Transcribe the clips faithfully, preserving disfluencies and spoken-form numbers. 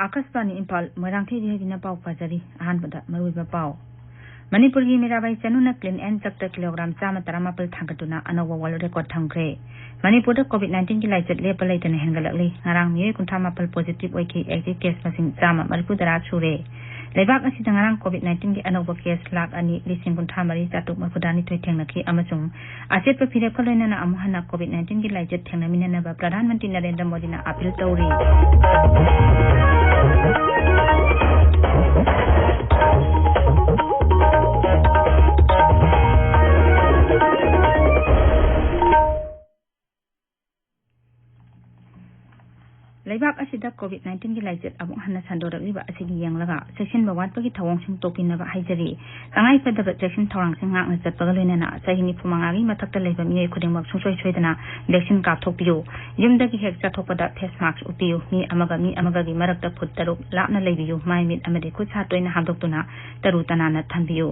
ꯑꯥꯀꯥꯁꯕꯥꯅꯤ ꯏꯝꯐꯥꯜ, ꯃꯣꯏꯔꯥꯡꯊꯣꯏ ꯏꯍꯩꯕꯤꯅ ꯄꯥꯎ ꯄꯥꯖꯔꯤ꯫ ꯑꯍꯥꯟꯕꯗ ꯃꯔꯨꯑꯣꯏꯕ ꯄꯥꯎ꯫ ꯃꯅꯤꯄꯨꯔꯒꯤ ꯃꯤꯔꯥꯕꯥꯏ ꯆꯅꯨꯅ clean and jerkꯇ ꯀꯤꯂꯣꯒ꯭ꯔꯥꯝ ꯆꯥꯝꯃ ꯇꯔꯥꯃꯥꯄꯜ ꯊꯥꯡꯒꯠꯇꯨꯅ ꯑꯅꯧꯕ world record ꯊꯝꯈ꯭ꯔꯦ꯫ ꯃꯅꯤꯄꯨꯔꯗ COVID nineteenꯒꯤ ꯂꯥꯏꯆꯠ ꯂꯦꯞꯄ ꯂꯩꯇꯅ ꯍꯦꯟꯒꯠꯂꯛꯂꯤ꯫ ꯉꯔꯥꯡ ꯃꯤꯑꯣꯏ ꯀꯨꯟꯊ꯭ꯔꯥ ꯃꯥꯄꯜ positive ꯑꯣꯏꯈꯤ꯫ Active case ꯃꯁꯤꯡ ꯆꯥꯝꯃ ꯃꯔꯤꯐꯨ ꯇꯔꯥ ꯁꯨꯔꯦ꯫ ꯂꯩꯕꯥꯛ ꯑꯁꯤꯗ ꯉꯔꯥꯡ COVID nineteenꯒꯤ ꯑꯅꯧꯕ case ꯂꯥꯈ ꯑꯅꯤ ꯂꯤꯁꯤꯡ ꯀꯨꯟꯊ꯭ꯔꯥ ꯃꯔꯤ ꯆꯥꯇ꯭ꯔꯨꯛ ꯃꯔꯤꯐꯨ ꯇꯔꯥꯅꯤꯊꯣꯏ ꯊꯦꯡꯅꯈꯤ ꯑꯃꯁꯨꯡ ꯑꯆꯦꯠꯄ ꯐꯤꯔꯦꯞꯀ ꯂꯣꯏꯅꯅ ꯑꯃꯨꯛ ꯍꯟꯅ COVID nineteenꯒꯤ ꯂꯥꯏꯆꯠ ꯊꯦꯡꯅꯃꯤꯟꯅꯅꯕ ꯄ꯭ꯔꯙꯥꯟ ꯃꯟꯇ꯭ꯔꯤ ꯅꯔꯦꯟꯗ꯭ꯔ ꯃꯣꯗꯤꯅ ꯑꯥꯄꯤꯜ ꯇꯧꯔꯤ꯫ ꯂꯩꯕꯥꯛ ꯑꯁꯤꯗ COVID nineteenꯒꯤ ꯂꯥꯏꯆꯠ ꯑꯃꯨꯛ ꯍꯟꯅ ꯁꯟꯗꯣꯔꯛꯂꯤꯕ ꯑꯁꯤꯒꯤ ꯌꯦꯡꯂꯒ ꯆꯦꯛꯁꯤꯟꯕ ꯋꯥꯠꯄꯒꯤ ꯊꯧꯑꯣꯡꯁꯤꯡ ꯇꯣꯛꯄꯤꯅꯕ ꯍꯥꯏꯖꯔꯤ꯫ ꯇꯉꯥꯏꯐꯗꯕ ꯆꯦꯛꯁꯤꯟ ꯊꯧꯔꯥꯡꯁꯤꯡ ꯉꯥꯛꯅ ꯆꯠꯄꯒ ꯂꯣꯏꯅꯅ ꯆꯍꯤ ꯅꯤꯐꯨ ꯃꯉꯥꯒꯤ ꯃꯊꯛꯇ ꯂꯩꯕ ꯃꯤꯑꯣꯏ ꯈꯨꯗꯤꯡꯃꯛ ꯁꯨꯡꯁꯣꯏ ꯁꯣꯏꯗꯅ vaccine ꯀꯥꯞꯊꯣꯛꯄꯤꯌꯨ꯫ ꯌꯨꯝꯗꯒꯤ ꯍꯦꯛ ꯆꯠꯊꯣꯛꯄꯗ face mask ꯎꯞꯄꯤꯌꯨ꯫ ꯃꯤ ꯑꯃꯒ ꯃꯤ ꯑꯃꯒꯒꯤ ꯃꯔꯛꯇ ꯐꯨꯠ ꯇꯔꯨꯛ ꯂꯥꯞꯅ ꯂꯩꯕꯤꯌꯨ꯫ ꯃꯥꯏ ꯃꯤꯠ ꯑꯃꯗꯤ ꯈꯨꯠ ꯁꯥ ꯇꯣꯏꯅ ꯍꯥꯝꯗꯣꯛꯇꯨꯅ ꯇꯔꯨ ꯇꯅꯥꯟꯅ ꯊꯝꯕꯤꯌꯨ꯫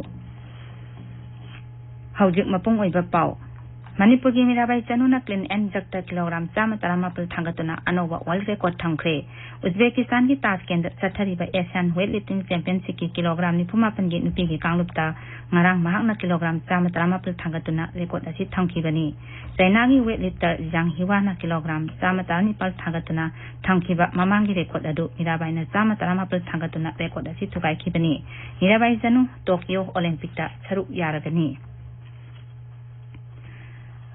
ꯍꯧꯖꯤꯛ ꯃꯄꯨꯡ ꯑꯣꯏꯕ ꯄꯥꯎ꯫ ꯃꯅꯤꯄꯨꯔꯒꯤ ꯃꯤꯔꯥꯕꯥꯏ ꯆꯅꯨꯅ clean and jerkꯇ ꯀꯤꯂꯣꯒ꯭ꯔꯥꯝ ꯆꯥꯝꯃ ꯇꯔꯥꯃꯥꯄꯜ ꯊꯥꯡꯒꯠꯇꯨꯅ ꯑꯅꯧꯕ world record ꯊꯝꯈ꯭ꯔꯦ꯫ ꯎꯖꯕꯦꯀꯤꯁꯇꯥꯟꯒꯤ ꯇꯥꯁꯀꯦꯟꯗ ꯆꯠꯊꯔꯤꯕ Asian Weightlifting Championshipꯀꯤ ꯀꯤꯂꯣꯒ꯭ꯔꯥꯝ ꯅꯤꯐꯨ ꯃꯥꯄꯜꯒꯤ ꯅꯨꯄꯤꯒꯤ ꯀꯥꯡꯂꯨꯞꯇ ꯉꯔꯥꯡ ꯃꯍꯥꯛꯅ ꯀꯤꯂꯣꯒ꯭ꯔꯥꯝ ꯆꯥꯝꯃ ꯇꯔꯥꯃꯥꯄꯜ ꯊꯥꯡꯒꯠꯇꯨꯅ record ꯑꯁꯤ ꯊꯝꯈꯤꯕꯅꯤ꯫ ꯆꯩꯅꯥꯒꯤ weightlifter ꯖꯥꯡ ꯍꯤꯋꯥꯅ ꯀꯤꯂꯣꯒ꯭ꯔꯥꯝ ꯆꯥꯝꯃ ꯇꯔꯥꯅꯤꯄꯥꯜ ꯊꯥꯡꯒꯠꯇꯨꯅ ꯊꯝꯈꯤꯕ ꯃꯃꯥꯡꯒꯤ record ꯑꯗꯨ ꯃꯤꯔꯥꯕꯥꯏꯅ ꯆꯥꯝꯃ ꯇꯔꯥꯃꯥꯄꯜ ꯊꯥꯡꯒꯠꯇꯨꯅ record ꯑꯁꯤ ꯊꯨꯒꯥꯏꯈꯤꯕꯅꯤ꯫ ꯃꯤꯔꯥꯕꯥꯏ ꯆꯅꯨ ꯇꯣꯀꯤꯌꯣ Olympicꯇ ꯁꯔꯨꯛ ꯌꯥꯔꯒꯅꯤ꯫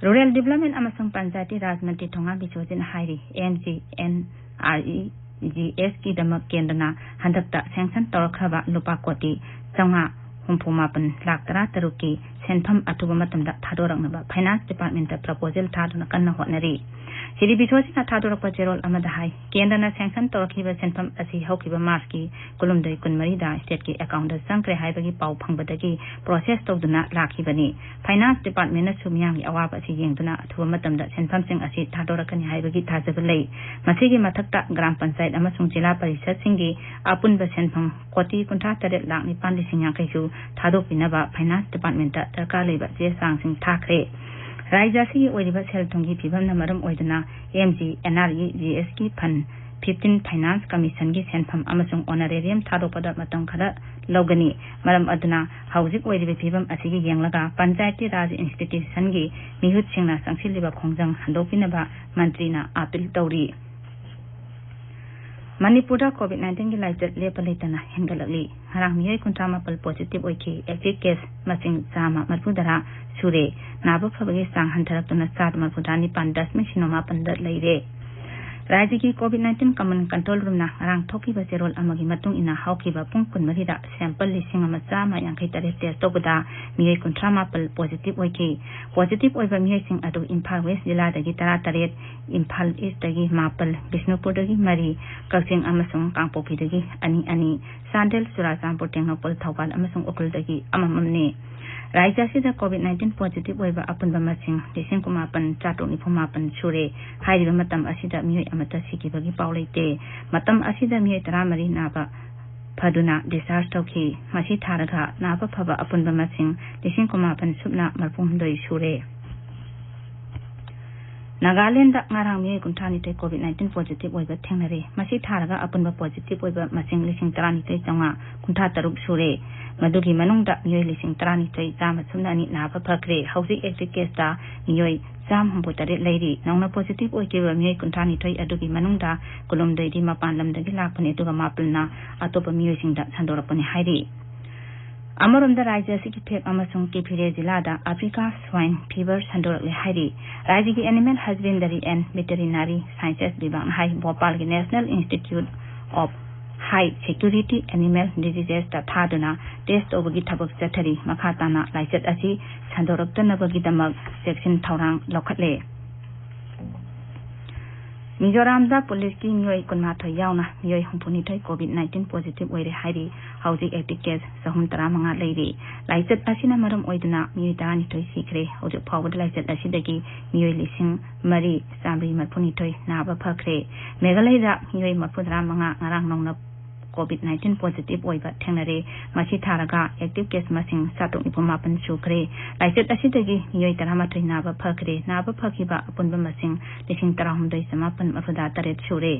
Rural Development ꯑꯃꯁꯨꯡ ꯄꯟꯆꯥꯌꯇꯤ ꯔꯥꯖ ꯃꯟꯇ꯭ꯔꯤ ꯊꯣꯉꯥꯝ ꯕꯤꯁ꯭ꯋꯖꯤꯠꯅ ꯍꯥꯏꯔꯤ, MGNREGSꯀꯤꯗꯃꯛ ꯀꯦꯟꯗ꯭ꯔꯅ ꯍꯟꯗꯛꯇ sanction ꯇꯧꯔꯛꯈ꯭ꯔꯕ ꯂꯨꯄꯥ ꯀꯣꯇꯤ ꯆꯥꯝꯃꯉꯥ ꯍꯨꯝꯐꯨ ꯃꯥꯄꯟ ꯂꯥꯈ ꯇꯔꯥ ꯇꯔꯨꯛꯀꯤ ꯁꯦꯟꯐꯝ ꯑꯊꯨꯕ ꯃꯇꯝꯗ ꯊꯥꯗꯣꯔꯛꯅꯕ Finance Departmentꯇ proposal ꯊꯥꯗꯨꯅ ꯀꯟꯅ ꯍꯣꯠꯅꯔꯤ꯫ ꯁ꯭ꯔꯤ ꯕꯤꯁ꯭ꯋꯖꯤꯠꯅ ꯊꯥꯗꯣꯔꯛꯄ ꯆꯦꯔꯣꯜ ꯑꯃꯗ ꯍꯥꯏ, ꯀꯦꯟꯗ꯭ꯔꯅ sanction ꯇꯧꯔꯛꯈꯤꯕ ꯁꯦꯟꯐꯝ ꯑꯁꯤ ꯍꯧꯈꯤꯕ ꯃꯥꯔꯆꯀꯤ ꯀꯨꯟꯍꯨꯝꯗꯣꯏ ꯀꯨꯟꯃꯔꯤꯗ stateꯀꯤ accountꯇ ꯆꯪꯈ꯭ꯔꯦ ꯍꯥꯏꯕꯒꯤ ꯄꯥꯎ ꯐꯪꯕꯗꯒꯤ process ꯇꯧꯗꯨꯅ ꯂꯥꯛꯈꯤꯕꯅꯤ꯫ Finance Departmentꯅꯁꯨ ꯃꯤꯌꯥꯝꯒꯤ ꯑꯋꯥꯕ ꯑꯁꯤ ꯌꯦꯡꯗꯨꯅ ꯑꯊꯨꯕ ꯃꯇꯝꯗ ꯁꯦꯟꯐꯝꯁꯤꯡ ꯑꯁꯤ ꯊꯥꯗꯣꯔꯛꯀꯅꯤ ꯍꯥꯏꯕꯒꯤ ꯊꯥꯖꯕ ꯂꯩ꯫ ꯃꯁꯤꯒꯤ ꯃꯊꯛꯇ ꯒ꯭ꯔꯥꯝ ꯄꯟꯆꯥꯌꯠ ꯑꯃꯁꯨꯡ ꯖꯤꯂꯥ ꯄꯔꯤꯁꯠꯁꯤꯡꯒꯤ ꯑꯄꯨꯟꯕ ꯁꯦꯟꯐꯝ ꯀꯣꯇꯤ ꯀꯨꯟꯊ꯭ꯔꯥ ꯇꯔꯦꯠ ꯂꯥꯈ ꯅꯤꯄꯥꯟ ꯂꯤꯁꯤꯡ ꯌꯥꯡꯈꯩꯁꯨ ꯊꯥꯗꯣꯛꯄꯤꯅꯕ Finance Departmentꯇ ꯗꯔꯀꯥꯔ ꯂꯩꯕ ꯆꯦ ꯆꯥꯡꯁꯤꯡ ꯊꯥꯈ꯭ꯔꯦ꯫ ꯔꯥꯖ꯭ꯌ ꯑꯁꯤꯒꯤ ꯑꯣꯏꯔꯤꯕ ꯁꯦꯜ ꯊꯨꯝꯒꯤ ꯐꯤꯕꯝꯅ ꯃꯔꯝ ꯑꯣꯏꯗꯨꯅ MGNREGSꯀꯤ fund ꯐꯤꯐꯇꯤꯟ Finance Commissionꯒꯤ ꯁꯦꯟꯐꯝ ꯑꯃꯁꯨꯡ honorarium ꯊꯥꯗꯣꯛꯄꯗ ꯃꯇꯝ ꯈꯔ ꯂꯧꯒꯅꯤ꯫ ꯃꯔꯝ ꯑꯗꯨꯅ ꯍꯧꯖꯤꯛ ꯑꯣꯏꯔꯤꯕ ꯐꯤꯕꯝ ꯑꯁꯤꯒꯤ ꯌꯦꯡꯂꯒ ꯄꯟꯆꯥꯌꯠꯀꯤ ꯔꯥꯖ institutionꯒꯤ ꯃꯤꯍꯨꯠꯁꯤꯡꯅ ꯆꯪꯁꯤꯜꯂꯤꯕ ꯈꯣꯡꯖꯪ ꯍꯟꯗꯣꯛꯄꯤꯅꯕ ꯃꯟꯇ꯭ꯔꯤꯅ ꯑꯥꯄꯤꯜ ꯇꯧꯔꯤ꯫ ꯃꯅꯤꯄꯨꯔꯗ COVID nineteenꯒꯤ ꯂꯥꯏꯆꯠ ꯂꯦꯞꯄ ꯂꯩꯇꯅ ꯍꯦꯟꯒꯠꯂꯛꯂꯤ꯫ ꯉꯔꯥꯡ ꯃꯤꯑꯣꯏ ꯀꯨꯟꯊ꯭ꯔꯥ ꯃꯥꯄꯜ positive ꯑꯣꯏꯈꯤ꯫ Active case ꯃꯁꯤꯡ ꯆꯥꯝꯃ ꯃꯔꯤꯐꯨ ꯇꯔꯥ ꯁꯨꯔꯦ꯫ ꯅꯥꯕ ꯐꯕꯒꯤ ꯆꯥꯡ ꯍꯟꯊꯔꯛꯇꯨꯅ ꯆꯥꯗ ꯃꯔꯤꯐꯨ ꯇꯔꯥ ꯅꯤꯄꯥꯟ ꯗꯁꯃꯤꯛ ꯁꯤꯅꯣ ꯃꯥꯄꯟꯗ ꯂꯩꯔꯦ꯫ ꯔꯥꯖ꯭ꯌꯒꯤ COVID nineteen Command Control Roomꯅ ꯉꯔꯥꯡ ꯊꯣꯛꯈꯤꯕ ꯆꯦꯔꯣꯜ ꯑꯃꯒꯤ ꯃꯇꯨꯡ ꯏꯟꯅ ꯍꯧꯈꯤꯕ ꯄꯨꯡ ꯀꯨꯟꯃꯔꯤꯗ sample ꯂꯤꯁꯤꯡ ꯑꯃ ꯆꯥꯝꯃ ꯌꯥꯡꯈꯩ ꯇꯔꯦꯠ test ꯇꯧꯕꯗ ꯃꯤꯑꯣꯏ ꯀꯨꯟꯊ꯭ꯔꯥ ꯃꯥꯄꯜ positive ꯑꯣꯏꯈꯤ꯫ Positive ꯑꯣꯏꯕ ꯃꯤꯑꯣꯏꯁꯤꯡ ꯑꯗꯨ ꯏꯝꯐꯥꯜ West ꯖꯤꯂꯥꯗꯒꯤ ꯇꯔꯥ ꯇꯔꯦꯠ, ꯏꯝꯐꯥꯜ Eastꯇꯒꯤ ꯃꯥꯄꯜ, ꯕꯤꯁꯅꯨꯄꯨꯔꯗꯒꯤ ꯃꯔꯤ, ꯀꯛꯆꯤꯡ ꯑꯃꯁꯨꯡ ꯀꯥꯡꯄꯣꯛꯄꯤꯗꯒꯤ ꯑꯅꯤ ꯑꯅꯤ, ꯆꯥꯟꯗꯦꯜ, ꯆꯨꯔꯥꯆꯥꯟꯄꯨꯔ, ꯇꯦꯡꯅꯧꯄꯜ, ꯊꯧꯕꯥꯜ ꯑꯃꯁꯨꯡ ꯎꯈ꯭ꯔꯨꯜꯗꯒꯤ ꯑꯃꯃꯝꯅꯤ꯫ ꯔꯥꯖ꯭ꯌ ꯑꯁꯤꯗ COVID nineteen positive ꯑꯣꯏꯕ ꯑꯄꯨꯟꯕ ꯃꯁꯤꯡ ꯂꯤꯁꯤꯡ ꯀꯨꯟꯃꯥꯄꯟ ꯆꯥꯇ꯭ꯔꯨꯛ ꯅꯤꯐꯨ ꯃꯥꯄꯟ ꯁꯨꯔꯦ꯫ ꯍꯥꯏꯔꯤꯕ ꯃꯇꯝ ꯑꯁꯤꯗ ꯃꯤꯑꯣꯏ ꯑꯃꯠꯇ ꯁꯤꯈꯤꯕꯒꯤ ꯄꯥꯎ ꯂꯩꯇꯦ꯫ ꯃꯇꯝ ꯑꯁꯤꯗ ꯃꯤꯑꯣꯏ ꯇꯔꯥꯃꯔꯤ ꯅꯥꯕ ꯐꯗꯨꯅ discharge ꯇꯧꯈꯤ꯫ ꯃꯁꯤ ꯊꯥꯔꯒ ꯅꯥꯕ ꯐꯕ ꯑꯄꯨꯟꯕ ꯃꯁꯤꯡ ꯂꯤꯁꯤꯡ ꯀꯨꯟꯃꯥꯄꯟ ꯁꯨꯞꯅ ꯃꯔꯤꯐꯨꯍꯨꯝꯗꯣꯏ ꯁꯨꯔꯦ꯫ ꯅꯥꯒꯥꯂꯦꯟꯗ ꯉꯔꯥꯡ ꯃꯤꯑꯣꯏ ꯀꯨꯟꯊ꯭ꯔꯥꯅꯤꯊꯣꯏ COVID nineteen positive ꯑꯣꯏꯕ ꯊꯦꯡꯅꯔꯦ꯫ ꯃꯁꯤ ꯊꯥꯔꯒ ꯑꯄꯨꯟꯕ positive ꯑꯣꯏꯕ ꯃꯁꯤꯡ ꯂꯤꯁꯤꯡ ꯇꯔꯥꯅꯤꯊꯣꯏ ꯆꯥꯝꯃꯉꯥ ꯀꯨꯟꯊ꯭ꯔꯥ ꯇꯔꯨꯛ ꯁꯨꯔꯦ꯫ ꯃꯗꯨꯒꯤ ꯃꯅꯨꯡꯗ ꯃꯤꯑꯣꯏ ꯂꯤꯁꯤꯡ ꯇꯔꯥꯅꯤꯊꯣꯏ ꯆꯥꯝꯃ ꯁꯨꯞꯅ ꯑꯅꯤ ꯅꯥꯕ ꯐꯈ꯭ꯔꯦ꯫ ꯍꯧꯖꯤꯛ active caseꯇ ꯃꯤꯑꯣꯏ ꯆꯥꯝꯃ ꯍꯨꯝꯐꯨ ꯇꯔꯦꯠ ꯂꯩꯔꯤ꯫ ꯅꯧꯅ positive ꯑꯣꯏꯈꯤꯕ ꯃꯤꯑꯣꯏ ꯀꯨꯟꯊ꯭ꯔꯥꯅꯤꯊꯣꯏ ꯑꯗꯨꯒꯤ ꯃꯅꯨꯡꯗ ꯀꯨꯟꯍꯨꯝꯗꯣꯏꯗꯤ ꯃꯄꯥꯟ ꯂꯝꯗꯒꯤ ꯂꯥꯛꯄꯅꯤ, ꯑꯗꯨꯒ ꯃꯥꯄꯜꯅ ꯑꯇꯣꯞꯄ ꯃꯤꯑꯣꯏꯁꯤꯡꯗ ꯁꯟꯗꯣꯔꯛꯄꯅꯤ ꯍꯥꯏꯔꯤ꯫ ꯑꯃꯔꯣꯝꯗ ꯔꯥꯖ꯭ꯌ ꯑꯁꯤꯒꯤ ꯐꯦꯛ ꯑꯃꯁꯨꯡ ꯀꯤꯐꯤꯔꯦ ꯖꯤꯂꯥꯗ Africa Swine Fever ꯁꯟꯗꯣꯔꯛꯂꯦ ꯍꯥꯏꯔꯤ꯫ ꯔꯥꯖ꯭ꯌꯒꯤ Animal Husbandry and Veterinary Sciences ꯕꯤꯚꯥꯒꯅ high, ꯚꯣꯄꯥꯜꯒꯤ National Institute of High Security Animal Diseasesꯇ ꯊꯥꯗꯨꯅ test ꯇꯧꯕꯒꯤ ꯊꯕꯛ ꯆꯠꯊꯔꯤ꯫ ꯃꯈꯥ ꯇꯥꯅ ꯂꯥꯏꯆꯠ ꯑꯁꯤ ꯁꯟꯗꯣꯔꯛꯇꯅꯕꯒꯤꯗꯃꯛ ꯆꯦꯛꯁꯤꯟ ꯊꯧꯔꯥꯡ ꯂꯧꯈꯠꯂꯦ꯫ ꯃꯤꯖꯣꯔꯥꯝꯗ ꯄꯨꯂꯤꯁꯀꯤ ꯃꯤꯑꯣꯏ ꯀꯨꯟꯃꯥꯊꯣꯏ ꯌꯥꯎꯅ ꯃꯤꯑꯣꯏ ꯍꯨꯝꯐꯨꯅꯤꯊꯣꯏ COVID nineteen positive ꯑꯣꯏꯔꯦ ꯍꯥꯏꯔꯤ꯫ ꯍꯧꯖꯤꯛ active case ꯆꯍꯨꯝ ꯇꯔꯥꯃꯉꯥ ꯂꯩꯔꯤ꯫ ꯂꯥꯏꯆꯠ ꯑꯁꯤꯅ ꯃꯔꯝ ꯑꯣꯏꯗꯨꯅ ꯃꯤꯑꯣꯏ ꯇꯔꯥꯅꯤꯊꯣꯏ ꯁꯤꯈ꯭ꯔꯦ꯫ ꯍꯧꯖꯤꯛ ꯐꯥꯎꯕꯗ ꯂꯥꯏꯆꯠ ꯑꯁꯤꯗꯒꯤ ꯃꯤꯑꯣꯏ ꯂꯤꯁꯤꯡ ꯃꯔꯤ ꯆꯥꯃꯔꯤ ꯃꯔꯤꯐꯨꯅꯤꯊꯣꯏ ꯅꯥꯕ ꯐꯈ꯭ꯔꯦ꯫ ꯃꯦꯘꯥꯂꯌꯗ ꯃꯤꯑꯣꯏ ꯃꯔꯤꯐꯨꯇꯔꯥ ꯃꯉꯥ ꯉꯔꯥꯡ ꯅꯧꯅ COVID nineteen positive ꯑꯣꯏꯕ ꯊꯦꯡꯅꯔꯦ꯫ ꯃꯁꯤ ꯊꯥꯔꯒ active case ꯃꯁꯤꯡ ꯆꯥꯇ꯭ꯔꯨꯛ ꯅꯤꯐꯨ ꯃꯥꯄꯟ ꯁꯨꯈ꯭ꯔꯦ꯫ ꯂꯥꯏꯆꯠ ꯑꯁꯤꯗꯒꯤ ꯃꯤꯑꯣꯏ ꯇꯔꯥꯃꯥꯊꯣꯏ ꯅꯥꯕ ꯐꯈ꯭ꯔꯦ꯫ ꯅꯥꯕ ꯐꯈꯤꯕ ꯑꯄꯨꯟꯕ ꯃꯁꯤꯡ ꯂꯤꯁꯤꯡ ꯇꯔꯥꯍꯨꯝꯗꯣꯏ ꯆꯃꯥꯄꯟ ꯃꯔꯤꯐꯨꯇꯔꯥ ꯇꯔꯦꯠ ꯁꯨꯔꯦ꯫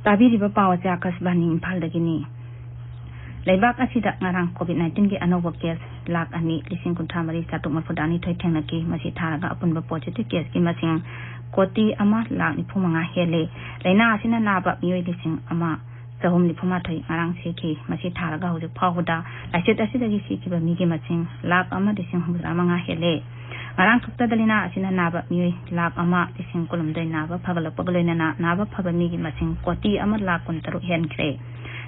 ꯇꯥꯕꯤꯔꯤꯕ ꯄꯥꯎ ꯑꯁꯤ ꯑꯥꯀꯥꯁꯕꯥꯅꯤ ꯏꯝꯐꯥꯜꯗꯒꯤꯅꯤ꯫ ꯂꯩꯕꯥꯛ ꯑꯁꯤꯗ ꯉꯔꯥꯡ COVID-19ꯒꯤ ꯑꯅꯧꯕ case ꯂꯥꯈ ꯑꯅꯤ ꯂꯤꯁꯤꯡ ꯀꯨꯟꯊ꯭ꯔꯥ ꯃꯔꯤ ꯆꯥꯇ꯭ꯔꯨꯛ ꯃꯔꯤꯐꯨ ꯇꯔꯥꯅꯤꯊꯣꯏ ꯊꯦꯡꯅꯈꯤ꯫ ꯃꯁꯤ ꯊꯥꯔꯒ ꯑꯄꯨꯟꯕ positive caseꯀꯤ ꯃꯁꯤꯡ ꯀꯣꯇꯤ ꯑꯃ ꯂꯥꯈ ꯅꯤꯐꯨ ꯃꯉꯥ ꯍꯦꯜꯂꯦ꯫ ꯂꯥꯏꯅꯥ ꯑꯁꯤꯅ ꯅꯥꯕ ꯃꯤꯑꯣꯏ ꯂꯤꯁꯤꯡ ꯑꯃ ꯆꯍꯨꯝ ꯅꯤꯐꯨ ꯃꯥꯊꯣꯏ ꯉꯔꯥꯡ ꯁꯤꯈꯤ꯫ ꯃꯁꯤ ꯊꯥꯔꯒ ꯍꯧꯖꯤꯛ ꯐꯥꯎꯕꯗ ꯂꯥꯏꯆꯠ ꯑꯁꯤꯗꯒꯤ ꯁꯤꯈꯤꯕ ꯃꯤꯒꯤ ꯃꯁꯤꯡ ꯂꯥꯈ ꯑꯃ ꯂꯤꯁꯤꯡ ꯍꯨꯝꯐꯨꯇꯔꯥ ꯃꯉꯥ ꯍꯦꯜꯂꯦ꯫ ꯉꯔꯥꯡ ꯈꯛꯇꯗ ꯂꯥꯏꯅꯥ ꯑꯁꯤꯅ ꯅꯥꯕ ꯃꯤꯑꯣꯏ ꯂꯥꯈ ꯑꯃ ꯂꯤꯁꯤꯡ ꯀꯨꯟꯍꯨꯝꯗꯣꯏ ꯅꯥꯕ ꯐꯒꯠꯂꯛꯄꯒ ꯂꯣꯏꯅꯅ ꯅꯥꯕ ꯐꯕ ꯃꯤꯒꯤ ꯃꯁꯤꯡ ꯀꯣꯇꯤ ꯑꯃ ꯂꯥꯈ ꯀꯨꯟꯇꯔꯨꯛ ꯍꯦꯟꯈ꯭ꯔꯦ꯫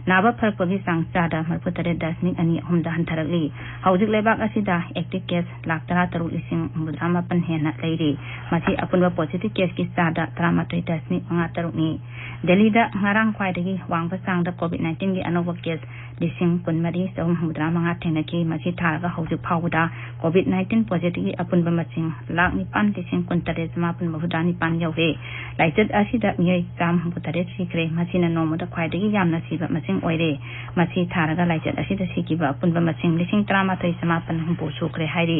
ꯅꯥꯕ ꯐꯔꯛꯄꯒꯤ ꯆꯥꯡ ꯆꯥꯗ ꯃꯔꯤꯐꯨꯇꯔꯦꯠ ꯗꯁꯃꯤꯛ ꯑꯅꯤ ꯑꯍꯨꯝꯗ ꯍꯟꯊꯔꯛꯂꯤ꯫ ꯍꯧꯖꯤꯛ ꯂꯩꯕꯥꯛ ꯑꯁꯤꯗ active case ꯂꯥꯈ ꯇꯔꯥꯇꯔꯨꯛ ꯂꯤꯁꯤꯡ ꯍꯨꯝꯐꯨꯇꯔꯥ ꯃꯥꯄꯟ ꯍꯦꯟꯅ ꯂꯩꯔꯤ꯫ ꯃꯁꯤ ꯑꯄꯨꯟꯕ positive caseꯀꯤ ꯆꯥꯗ ꯇꯔꯥꯃꯥꯊꯣꯏ ꯗꯁꯃꯤꯛ ꯃꯉꯥ ꯇꯔꯨꯛꯅꯤ꯫ ꯗꯦꯜꯂꯤꯗ ꯉꯔꯥꯡ ꯈ꯭ꯋꯥꯏꯗꯒꯤ ꯋꯥꯡꯕ ꯆꯥꯡꯗ COVID-19ꯒꯤ ꯑꯅꯧꯕ case ꯂꯤꯁꯤꯡ ꯀꯨꯟꯃꯔꯤ ꯆꯍꯨꯝ ꯍꯨꯝꯐꯨꯇꯔꯥ ꯃꯉꯥ ꯊꯦꯡꯅꯈꯤ꯫ ꯃꯁꯤ ꯊꯥꯔꯒ ꯍꯧꯖꯤꯛ ꯐꯥꯎꯕꯗ COVID-19 positiveꯀꯤ ꯑꯄꯨꯟꯕ ꯃꯁꯤꯡ ꯂꯥꯈ ꯅꯤꯄꯥꯟ ꯂꯤꯁꯤꯡ ꯀꯨꯟꯇꯔꯦꯠ ꯆꯃꯥꯄꯟ ꯃꯔꯤꯐꯨꯇꯔꯥ ꯅꯤꯄꯥꯟ ꯌꯧꯔꯦ꯫ ꯂꯥꯏꯆꯠ ꯑꯁꯤꯗ ꯃꯤꯑꯣꯏ ꯆꯥꯝꯃ ꯍꯨꯝꯐꯨꯇꯔꯦꯠ ꯁꯤꯈ꯭ꯔꯦ꯫ ꯃꯁꯤꯅ ꯅꯣꯡꯃꯗ ꯈ꯭ꯋꯥꯏꯗꯒꯤ ꯌꯥꯝꯅ ꯁꯤꯕ ꯃꯁꯤꯡ ꯑꯣꯏꯔꯦ꯫ ꯃꯁꯤ ꯊꯥꯔꯒ ꯂꯥꯏꯆꯠ ꯑꯁꯤꯗ ꯁꯤꯈꯤꯕ ꯑꯄꯨꯟꯕ ꯃꯁꯤꯡ ꯂꯤꯁꯤꯡ ꯇꯔꯥꯃꯥꯊꯣꯏ ꯆꯃꯥꯄꯟ ꯍꯨꯝꯐꯨ ꯁꯨꯈ꯭ꯔꯦ ꯍꯥꯏꯔꯤ꯫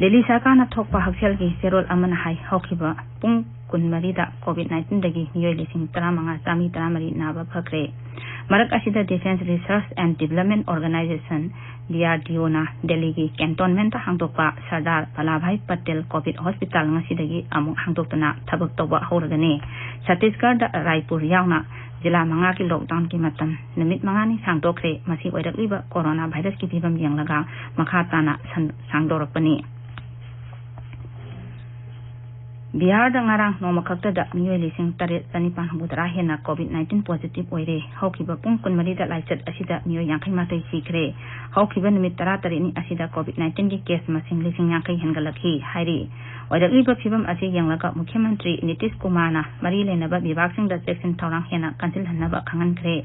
ꯗꯦꯜꯂꯤ ꯁꯔꯀꯥꯔꯅ ꯊꯣꯛꯄ ꯍꯛꯁꯦꯜꯒꯤ ꯆꯦꯔꯣꯜ ꯑꯃꯅ ꯍꯥꯏ, ꯍꯧꯈꯤꯕ ꯄꯨꯡ ꯀꯨꯟꯃꯔꯤꯗ COVID-19ꯗꯒꯤ ꯃꯤꯑꯣꯏ ꯂꯤꯁꯤꯡ ꯇꯔꯥꯃꯉꯥ ꯆꯥꯝꯃꯔꯤ ꯇꯔꯥꯃꯔꯤ ꯅꯥꯕ ꯐꯈ꯭ꯔꯦ꯫ ꯃꯔꯛ ꯑꯁꯤꯗ Defence Research and Development Organization, DRDOꯅ ꯗꯦꯜꯂꯤꯒꯤ ꯀꯦꯟꯇꯣꯟꯃꯦꯟꯇ ꯍꯥꯡꯗꯣꯛꯄ ꯁꯔꯗꯥꯔ ꯚꯜꯂꯥꯚꯥꯏ ꯄꯇꯦꯜ COVID hospital ꯉꯁꯤꯗꯒꯤ ꯑꯃꯨꯛ ꯍꯥꯡꯗꯣꯛꯇꯨꯅ ꯊꯕꯛ ꯇꯧꯕ ꯍꯧꯔꯒꯅꯤ꯫ ꯁꯠꯇꯤꯁꯒꯔꯗ ꯔꯥꯏꯄꯨꯔ ꯌꯥꯎꯅ ꯖꯤꯂꯥ ꯃꯉꯥꯒꯤ lockdownꯒꯤ ꯃꯇꯝ ꯅꯨꯃꯤꯠ ꯃꯉꯥꯅꯤ ꯁꯥꯡꯗꯣꯛꯈ꯭ꯔꯦ꯫ ꯃꯁꯤ ꯑꯣꯏꯔꯛꯂꯤꯕ corona virusꯀꯤ ꯐꯤꯕꯝ ꯌꯦꯡꯂꯒ ꯃꯈꯥ ꯇꯥꯅ ꯁꯟ-, ꯁꯥꯡꯗꯣꯔꯛꯄꯅꯤ꯫ ꯕꯤꯍꯥꯔꯗ ꯉꯔꯥꯡ ꯅꯣꯡꯃ ꯈꯛꯇꯗ ꯃꯤꯑꯣꯏ ꯂꯤꯁꯤꯡ ꯇꯔꯦꯠ ꯆꯅꯤꯄꯥꯟ ꯍꯨꯝꯐꯨꯇꯔꯥ ꯍꯦꯟꯅ COVID-19 positive ꯑꯣꯏꯔꯦ꯫ ꯍꯧꯈꯤꯕ ꯄꯨꯡ ꯀꯨꯟꯃꯔꯤꯗ ꯂꯥꯏꯆꯠ ꯑꯁꯤꯗ ꯃꯤꯑꯣꯏ ꯌꯥꯡꯈꯩ ꯃꯥꯊꯣꯏ ꯁꯤꯈ꯭ꯔꯦ꯫ ꯍꯧꯈꯤꯕ ꯅꯨꯃꯤꯠ ꯇꯔꯥꯇꯔꯦꯠꯅꯤ ꯑꯁꯤꯗ COVID-19ꯒꯤ case ꯃꯁꯤꯡ ꯂꯤꯁꯤꯡ ꯌꯥꯡꯈꯩ ꯍꯦꯟꯒꯠꯂꯛꯈꯤ ꯍꯥꯏꯔꯤ꯫ ꯑꯣꯏꯔꯛꯂꯤꯕ ꯐꯤꯕꯝ ꯑꯁꯤ ꯌꯦꯡꯂꯒ ꯃꯨꯈ꯭ꯌ ꯃꯟꯇ꯭ꯔꯤ ꯅꯤꯇꯤꯁ ꯀꯨꯃꯥꯔꯅ ꯃꯔꯤ ꯂꯩꯅꯕ ꯕꯤꯚꯥꯒꯁꯤꯡꯗ ꯆꯦꯛꯁꯤꯟ ꯊꯧꯔꯥꯡ ꯍꯦꯟꯅ ꯀꯟꯁꯤꯜꯍꯟꯅꯕ ꯈꯪꯍꯟꯈ꯭ꯔꯦ꯫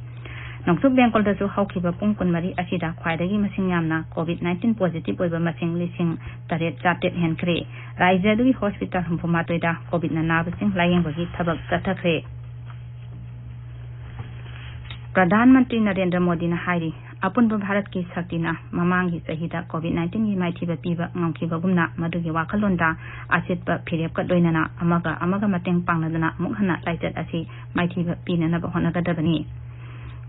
ꯅꯣꯡꯆꯨꯞ ꯕꯦꯡꯒꯣꯜꯗꯁꯨ ꯍꯧꯈꯤꯕ ꯄꯨꯡ ꯀꯨꯟꯃꯔꯤ ꯑꯁꯤꯗ ꯈ꯭ꯋꯥꯏꯗꯒꯤ ꯃꯁꯤꯡ ꯌꯥꯝꯅ COVID-19 positive ꯑꯣꯏꯕ ꯃꯁꯤꯡ ꯂꯤꯁꯤꯡ ꯇꯔꯦꯠ ꯆꯥꯇ꯭ꯔꯦꯠ ꯍꯦꯟꯈ꯭ꯔꯦ꯫ ꯔꯥꯖ꯭ꯌ ꯑꯗꯨꯒꯤ hospital ꯍꯨꯝꯐꯨ ꯃꯥꯊꯣꯏꯗ COVIDꯅ ꯅꯥꯕꯁꯤꯡ ꯂꯥꯌꯦꯡꯕꯒꯤ ꯊꯕꯛ ꯆꯠꯊꯈ꯭ꯔꯦ꯫ ꯄ꯭ꯔꯙꯥꯟ ꯃꯟꯇ꯭ꯔꯤ ꯅꯔꯦꯟꯗ꯭ꯔ ꯃꯣꯗꯤꯅ ꯍꯥꯏꯔꯤ, ꯑꯄꯨꯟꯕ ꯚꯥꯔꯠꯀꯤ ꯁꯛꯇꯤꯅ ꯃꯃꯥꯡꯒꯤ ꯆꯍꯤꯗ COVID nineteen ꯒꯤ ꯃꯥꯏꯊꯤꯕ ꯄꯤꯕ ꯉꯝꯈꯤꯕꯒꯨꯝꯅ, ꯃꯗꯨꯒꯤ ꯋꯥꯈꯜꯂꯣꯟꯗ ꯑꯆꯦꯠꯄ ꯐꯤꯔꯦꯞꯀ ꯂꯣꯏꯅꯅ ꯑꯃꯒ ꯑꯃꯒ ꯃꯇꯦꯡ ꯄꯥꯡꯅꯗꯨꯅ ꯑꯃꯨꯛ ꯍꯟꯅ ꯂꯥꯏꯆꯠ ꯑꯁꯤ ꯃꯥꯏꯊꯤꯕ ꯄꯤꯅꯅꯕ ꯍꯣꯠꯅꯒꯗꯕꯅꯤ꯫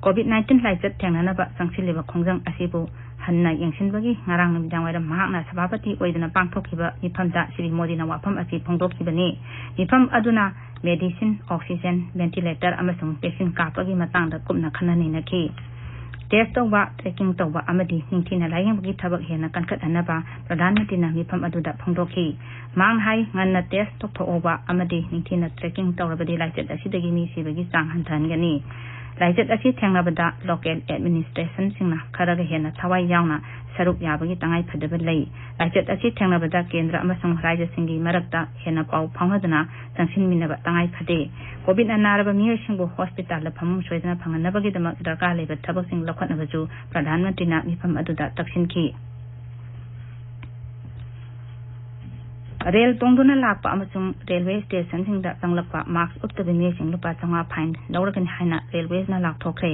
COVID nineteen ꯂꯥꯏꯆꯠ ꯊꯦꯡꯅꯅꯕ ꯆꯪꯁꯤꯜꯂꯤꯕ ꯈꯣꯡꯖꯪ ꯑꯁꯤꯕꯨ ꯍꯟꯅ ꯌꯦꯡꯁꯤꯟꯕꯒꯤ ꯉꯔꯥꯡ ꯅꯨꯃꯤꯗꯥꯡꯋꯥꯏꯔꯝ ꯃꯍꯥꯛꯅ ꯁꯚꯥꯄꯇꯤ ꯑꯣꯏꯗꯨꯅ ꯄꯥꯡꯊꯣꯛꯈꯤꯕ ꯃꯤꯐꯝꯗ ꯁ꯭ꯔꯤ ꯃꯣꯗꯤꯅ ꯋꯥꯐꯝ ꯑꯁꯤ ꯐꯣꯡꯗꯣꯛꯈꯤꯕꯅꯤ꯫ ꯃꯤꯐꯝ ꯑꯗꯨꯅ medicine, oxygen, ventilator ꯑꯃꯁꯨꯡ vaccine ꯀꯥꯞꯄꯒꯤ ꯃꯇꯥꯡꯗ ꯀꯨꯞꯅ ꯈꯟꯅ ꯅꯩꯅꯈꯤ꯫ Test ꯇꯧꯕ, tracking ꯇꯧꯕ ꯑꯃꯗꯤ ꯅꯤꯡꯊꯤꯅ ꯂꯥꯌꯦꯡꯕꯒꯤ ꯊꯕꯛ ꯍꯦꯟꯅ ꯀꯟꯈꯠꯍꯟꯅꯕ ꯄ꯭ꯔꯙꯥꯟ ꯃꯟꯇ꯭ꯔꯤꯅ ꯃꯤꯐꯝ ꯑꯗꯨꯗ ꯐꯣꯡꯗꯣꯛꯈꯤ꯫ ꯃꯍꯥꯛꯅ ꯍꯥꯏ, ꯉꯟꯅ test ꯇꯧꯊꯣꯛꯍꯧꯕ ꯑꯃꯗꯤ ꯅꯤꯡꯊꯤꯅ tracking ꯇꯧꯔꯕꯗꯤ ꯂꯥꯏꯆꯠ ꯑꯁꯤꯗꯒꯤ ꯃꯤ ꯁꯤꯕꯒꯤ ꯆꯥꯡ ꯍꯟꯊꯍꯟꯒꯅꯤ꯫ ꯂꯥꯏꯆꯠ ꯑꯁꯤ ꯊꯦꯡꯅꯕꯗ local administrationꯁꯤꯡꯅ ꯈꯔꯒ ꯍꯦꯟꯅ ꯊꯋꯥꯏ ꯌꯥꯎꯅ ꯁꯔꯨꯛ ꯌꯥꯕꯒꯤ ꯇꯉꯥꯏ ꯐꯗꯕ ꯂꯩ꯫ ꯂꯥꯏꯆꯠ ꯑꯁꯤ ꯊꯦꯡꯅꯕꯗ ꯀꯦꯟꯗ꯭ꯔ ꯑꯃꯁꯨꯡ ꯔꯥꯖ꯭ꯌꯁꯤꯡꯒꯤ ꯃꯔꯛꯇ ꯍꯦꯟꯅ ꯄꯥꯎ ꯐꯥꯎꯅꯗꯨꯅ ꯆꯪꯁꯤꯟꯃꯤꯟꯅꯕ ꯇꯉꯥꯏ ꯐꯗꯦ꯫ COVIDꯅ ꯅꯥꯔꯕ ꯃꯤꯑꯣꯏꯁꯤꯡꯕꯨ hospitalꯗ ꯐꯃꯨꯡ ꯁꯣꯏꯗꯅ ꯐꯪꯍꯟꯅꯕꯒꯤꯗꯃꯛ ꯗꯔꯀꯥꯔ ꯂꯩꯕ ꯊꯕꯛꯁꯤꯡ ꯂꯧꯈꯠꯅꯕꯁꯨ ꯄ꯭ꯔꯙꯥꯟ ꯃꯟꯇ꯭ꯔꯤꯅ ꯃꯤꯐꯝ ꯑꯗꯨꯗ ꯇꯛꯁꯤꯟꯈꯤ꯫ ꯔꯦꯜ ꯇꯣꯡꯗꯨꯅ ꯂꯥꯛꯄ ꯑꯃꯁꯨꯡ railway stationꯁꯤꯡꯗ ꯆꯪꯂꯛꯄ mask ꯎꯞꯇꯕ ꯃꯤꯑꯣꯏꯁꯤꯡ ꯂꯨꯄꯥ ꯆꯥꯝꯃꯉꯥ fine ꯂꯧꯔꯒꯅꯤ ꯍꯥꯏꯅ ꯔꯦꯜꯋꯦꯅ ꯂꯥꯎꯊꯣꯛꯈ꯭ꯔꯦ꯫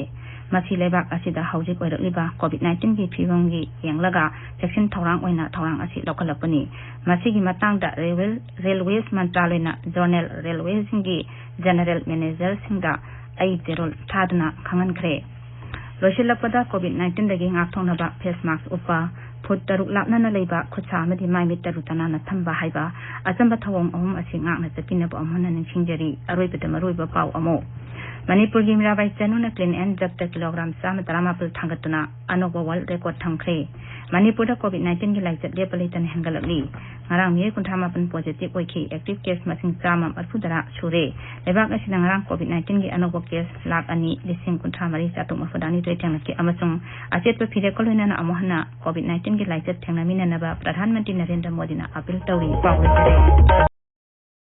ꯃꯁꯤ ꯂꯩꯕꯥꯛ ꯑꯁꯤꯗ ꯍꯧꯖꯤꯛ ꯑꯣꯏꯔꯛꯂꯤꯕ COVID nineteen ꯒꯤ ꯐꯤꯕꯝꯒꯤ ꯌꯦꯡꯂꯒ ꯆꯦꯛꯁꯤꯟ ꯊꯧꯔꯥꯡ ꯑꯣꯏꯅ ꯊꯧꯔꯥꯡ ꯑꯁꯤ ꯂꯧꯈꯠꯂꯛꯄꯅꯤ꯫ ꯃꯁꯤꯒꯤ ꯃꯇꯥꯡꯗ ꯔꯦꯜꯋꯦ, railways ꯃꯟꯇ꯭ꯔꯥꯂꯣꯏꯅ zonal railwayꯁꯤꯡꯒꯤ general managerꯁꯤꯡꯗ ꯑꯩ ꯆꯦꯔꯣꯜ ꯊꯥꯗꯨꯅ ꯈꯪꯍꯟꯈ꯭ꯔꯦ꯫ ꯂꯣꯏꯁꯤꯜꯂꯛꯄꯗ, COVID nineteenꯗꯒꯤ ꯉꯥꯛꯊꯣꯛꯅꯕ face mask ꯎꯞꯄ, ꯐꯨꯠ ꯇꯔꯨꯛ ꯂꯥꯞꯅꯅ ꯂꯩꯕ, ꯈꯨꯠꯁꯥ ꯑꯃꯗꯤ ꯃꯥꯏ ꯃꯤꯠ ꯇꯔꯨ ꯇꯅꯥꯟꯅ ꯊꯝꯕ ꯍꯥꯏꯕ ꯑꯆꯝꯕ ꯊꯧꯑꯣꯡ ꯑꯍꯨꯝ ꯑꯁꯤ ꯉꯥꯛꯅ ꯆꯠꯄꯤꯅꯕ ꯑꯃꯨꯛ ꯍꯟꯅ ꯅꯤꯡꯁꯤꯡꯖꯔꯤ꯫ ꯑꯔꯣꯏꯕꯗ ꯃꯔꯨꯑꯣꯏꯕ ꯄꯥꯎ ꯑꯃꯨꯛ꯫ ꯃꯅꯤꯄꯨꯔꯒꯤ ꯃꯤꯔꯥꯕꯥꯏ ꯆꯅꯨꯅ clean and jerkꯇ kilogram ꯆꯥꯝꯃ ꯇꯔꯥꯃꯥꯄꯜ ꯊꯥꯡꯒꯠꯇꯨꯅ ꯑꯅꯧꯕ world record ꯊꯝꯈ꯭ꯔꯦ꯫ ꯃꯅꯤꯄꯨꯔꯗ COVID nineteenꯒꯤ ꯂꯥꯏꯆꯠ ꯂꯦꯞꯄ ꯂꯩꯇꯅ ꯍꯦꯟꯒꯠꯂꯛꯂꯤ꯫ ꯉꯔꯥꯡ ꯃꯤꯑꯣꯏ ꯀꯨꯟꯊ꯭ꯔꯥ ꯃꯥꯄꯟ positive ꯑꯣꯏꯈꯤ꯫ Active case ꯃꯁꯤꯡ ꯆꯥꯝꯃ ꯃꯔꯤꯐꯨ ꯇꯔꯥ ꯁꯨꯔꯦ꯫ ꯂꯩꯕꯥꯛ ꯑꯁꯤꯗ ꯉꯔꯥꯡ COVID nineteenꯒꯤ ꯑꯅꯧꯕ case ꯂꯥꯈ ꯑꯅꯤ ꯂꯤꯁꯤꯡ ꯀꯨꯟꯊ꯭ꯔꯥ ꯃꯔꯤ ꯆꯥꯇ꯭ꯔꯨꯛ ꯃꯔꯤꯐꯨ ꯇꯔꯥꯅꯤꯊꯣꯏ ꯊꯦꯡꯅꯈꯤ ꯑꯃꯁꯨꯡ ꯑꯆꯦꯠꯄ ꯐꯤꯔꯦꯞꯀ ꯂꯣꯏꯅꯅ ꯑꯃꯨꯛ ꯍꯟꯅ COVID nineteenꯒꯤ ꯂꯥꯏꯆꯠ ꯊꯦꯡꯅꯃꯤꯟꯅꯅꯕ ꯄ꯭ꯔꯙꯥꯟ ꯃꯟꯇ꯭ꯔꯤ ꯅꯔꯦꯟꯗ꯭ꯔ ꯃꯣꯗꯤꯅ appeal ꯇꯧꯔꯤ꯫ ꯄꯥꯎ ꯂꯣꯏꯁꯤꯜꯂꯦ꯫